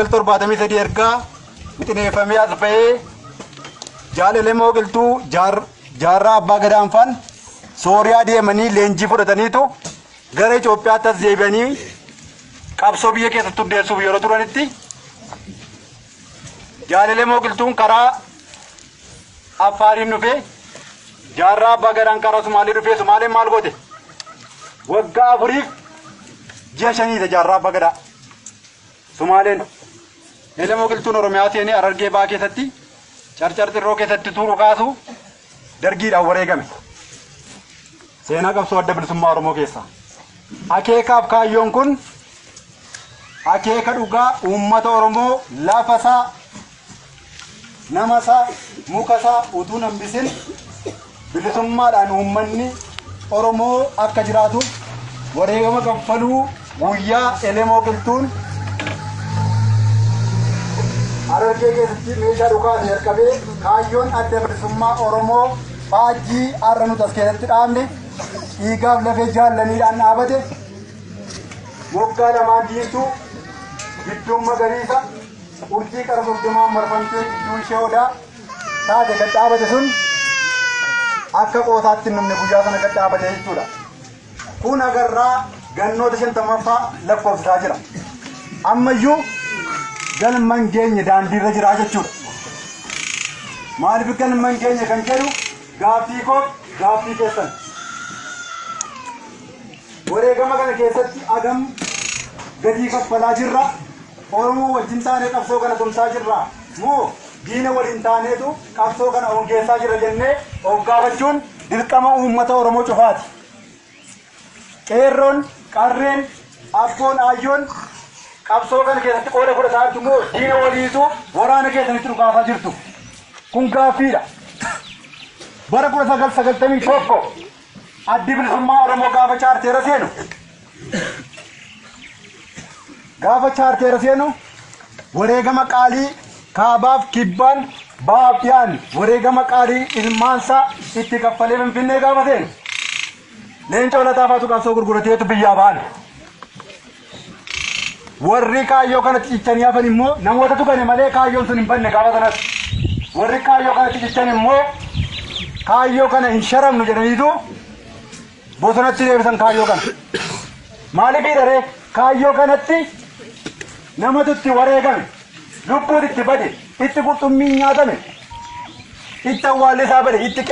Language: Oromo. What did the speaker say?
1973 ergaa wixineeffamee as ba'ee Jaal Elemoo Qilxuu Jaarraa Abbaa Gadaanfaan Sooriyaa deemanii leenjii fudhataniitu gara Itoophiyaatti as deebi'anii qabsoo biyya keessatti hundeessuuf yeroo turanitti Jaal Elemoo Qilxuun karaa Affaariin dhufee, Jaarraa Abbaa Gadaan karaa Sumaalee dhufee. Sumaaleen maal goote? Waggaa 4 fi ji'a 5dha Jaarraa Abbaa Gadaa. Sumaaleen Elemoo Qilxuun Oromiyaa seenee Harargee Ba'aa keessatti, Carcar Xirroo keessatti tuuru kaasu dargiidhaan wareegame. Seenaa qabsoo Adda Bilisummaa Oromoo keessaa. Akeekaaf kaayyoon kun akeeka dhugaa uummata Oromoo lafasaa, namasaa, mukasaa utuu hambisin bilisummaadhaan uummanni Oromoo akka jiraatuuf wareegama kaffaluu guyyaa Elemoo Qilxuun Harargee keessatti meeshaa dhukaase jalqabee kaayyoon Adda Bilisummaa Oromoo faajjii har'a nuti as keessatti dhaabne dhiigaaf lafee jaallaniidhaan dhaabate, moggaa lamaan diimtuu, gidduun magariisa, urjii qara 30n marfamtee gidduu ishee odaa taate gad dhaabate sun akka qoosaatti hin dhumne, guyyaa sana gad dhaabate jechuudha. Kun agarraa gannoota 50ffaa lakkoofsisaa jira. Ammayyuu galma hin geenye, daandiirra jira jechuudha. Maaliif galma hin geenye kan jedhu gaaffii koo, gaaffii keessan. Wareegama kana keessatti agam gatii kaffalaa jirra? Oromoo wajjin taanee qabsoo kana tumsaa jirra moo diina waliin taaneetu qabsoo kana hongeessaa jira jennee of gaafachuun dirqama uummata Oromoo cufaati. Qeerroon, qarreen, abboon, aayyoon qabsoo kana keessatti qooda fudhataa jirtu moo diina waliitu waraana keessanitti dhukaasaa jirtu? Kun gaaffiidha. Bara 1991 Addi Bilisummaa Oromoo gaafa chaarteera seenu wareegama qaalii kaabaaf kibbaan, bahaaf dhiyaan wareegama qaalii ilmaansaa itti kaffalee Finfinnee gaafa seenu Leencoo Lataa faatu qabsoo gurgurateetu biyyaa ba'an. Warri kaayyoo kanatti cichanii hafan immoo namoota tugane malee kaayyoon sun hin banne gaafa sanas. Warri kaayyoo kanatti cichan immoo kaayyoo kana hin sharamnu jedhaniitu bosonatti deebisan kaayyoo kana. Maaliif hidharee kaayyoo kanatti namatu itti wareegame, lubbuun itti bade, itti qurxummiin nyaatame, itti awwaalli isaa bade, itti